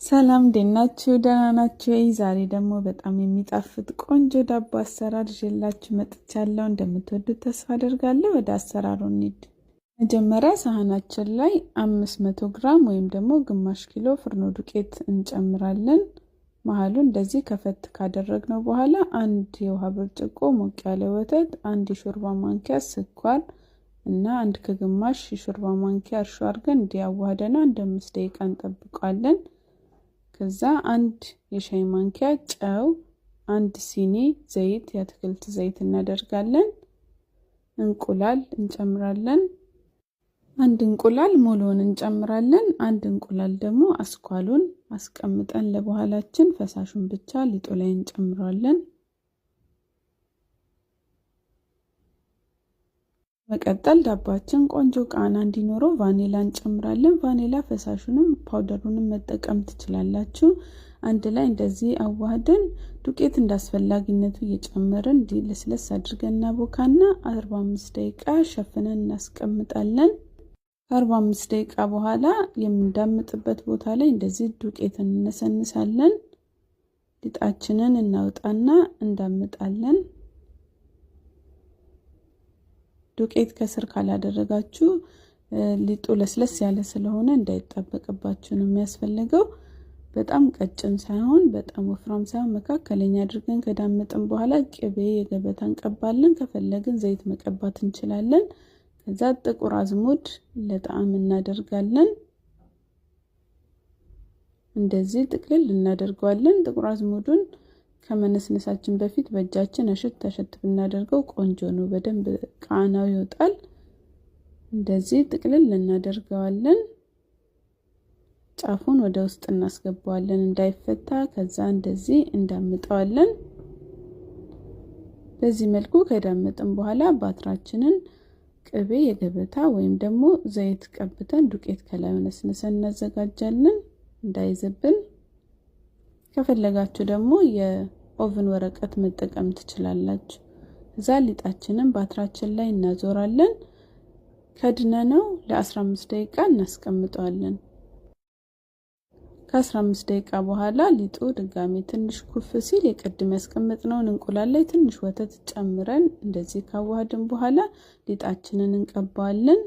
ሰላም እንዴት ናችሁ? ደህና ናችሁ? ዛሬ ደግሞ በጣም የሚጣፍጥ ቆንጆ ዳቦ አሰራር ይዤላችሁ መጥቻለሁ። እንደምትወዱት ተስፋ አደርጋለሁ። ወደ አሰራሩ እንሂድ። መጀመሪያ ሳህናችን ላይ 500 ግራም ወይም ደግሞ ግማሽ ኪሎ ፍርኖ ዱቄት እንጨምራለን። መሀሉ እንደዚህ ከፈት ካደረግነው በኋላ አንድ የውሃ ብርጭቆ ሞቅ ያለ ወተት፣ አንድ የሾርባ ማንኪያ ስኳር እና 1.5 የሾርባ ማንኪያ እርሾ አድርገን እንዲያዋህደን አንድ 5 ደቂቃ እንጠብቀዋለን። ከዛ አንድ የሻይ ማንኪያ ጨው፣ አንድ ሲኒ ዘይት፣ የአትክልት ዘይት እናደርጋለን። እንቁላል እንጨምራለን። አንድ እንቁላል ሙሉውን እንጨምራለን። አንድ እንቁላል ደግሞ አስኳሉን አስቀምጠን ለበኋላችን ፈሳሹን ብቻ ሊጡ ላይ እንጨምራለን። መቀጠል ዳቧችን ቆንጆ ቃና እንዲኖረው ቫኒላ እንጨምራለን። ቫኒላ ፈሳሹንም powder ኡንም መጠቀም ትችላላችሁ። አንድ ላይ እንደዚህ አዋህደን ዱቄት እንዳስፈላጊነቱ እየጨመርን እንዲህ ለስለስ አድርገን እናቦካና 45 ደቂቃ ሸፍነን እናስቀምጣለን። ከ45 ደቂቃ በኋላ የምንዳምጥበት ቦታ ላይ እንደዚህ ዱቄት እንነሰንሳለን። ሊጣችንን እናውጣና እንዳምጣለን። ዱቄት ከስር ካላደረጋችሁ ሊጡ ለስለስ ያለ ስለሆነ እንዳይጣበቅባችሁ ነው የሚያስፈልገው። በጣም ቀጭን ሳይሆን በጣም ወፍራም ሳይሆን መካከለኛ አድርገን ከዳመጥን በኋላ ቅቤ የገበታ እንቀባለን። ከፈለግን ዘይት መቀባት እንችላለን። ከዛ ጥቁር አዝሙድ ለጣዕም እናደርጋለን። እንደዚህ ጥቅልል እናደርገዋለን። ጥቁር አዝሙዱን ከመነስነሳችን በፊት በእጃችን እሽት እሽት ብናደርገው ቆንጆ ነው። በደንብ ቃናው ይወጣል። እንደዚህ ጥቅልል እናደርገዋለን። ጫፉን ወደ ውስጥ እናስገባዋለን እንዳይፈታ። ከዛ እንደዚህ እንዳምጠዋለን። በዚህ መልኩ ከዳመጥን በኋላ ባትራችንን ቅቤ የገበታ ወይም ደግሞ ዘይት ቀብተን ዱቄት ከላይ ነስንሰን እናዘጋጃለን እንዳይዝብን። ከፈለጋችሁ ደግሞ የ oven ወረቀት መጠቀም ትችላላችሁ። እዛ ሊጣችንን ባትራችን ላይ እናዞራለን። ከድነነው ለ15 ደቂቃ እናስቀምጠዋለን። ከ15 ደቂቃ በኋላ ሊጡ ድጋሚ ትንሽ ኩፍ ሲል የቅድም ያስቀመጥነውን እንቁላል ላይ ትንሽ ወተት ጨምረን እንደዚህ ካዋሃድን በኋላ ሊጣችንን እንቀባዋለን።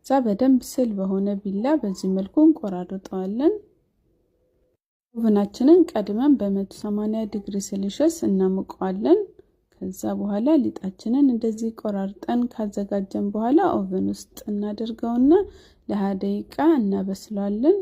እዛ በደንብ ስል በሆነ ቢላ በዚህ መልኩ እንቆራርጠዋለን። oven ኣችንን ቀድመን በ180 ዲግሪ ሴልሺየስ እናሞቀዋለን። ከዛ በኋላ ሊጣችንን እንደዚህ ቆራርጠን ካዘጋጀን በኋላ oven ውስጥ እናደርገውና ለ20 ደቂቃ እናበስለዋለን።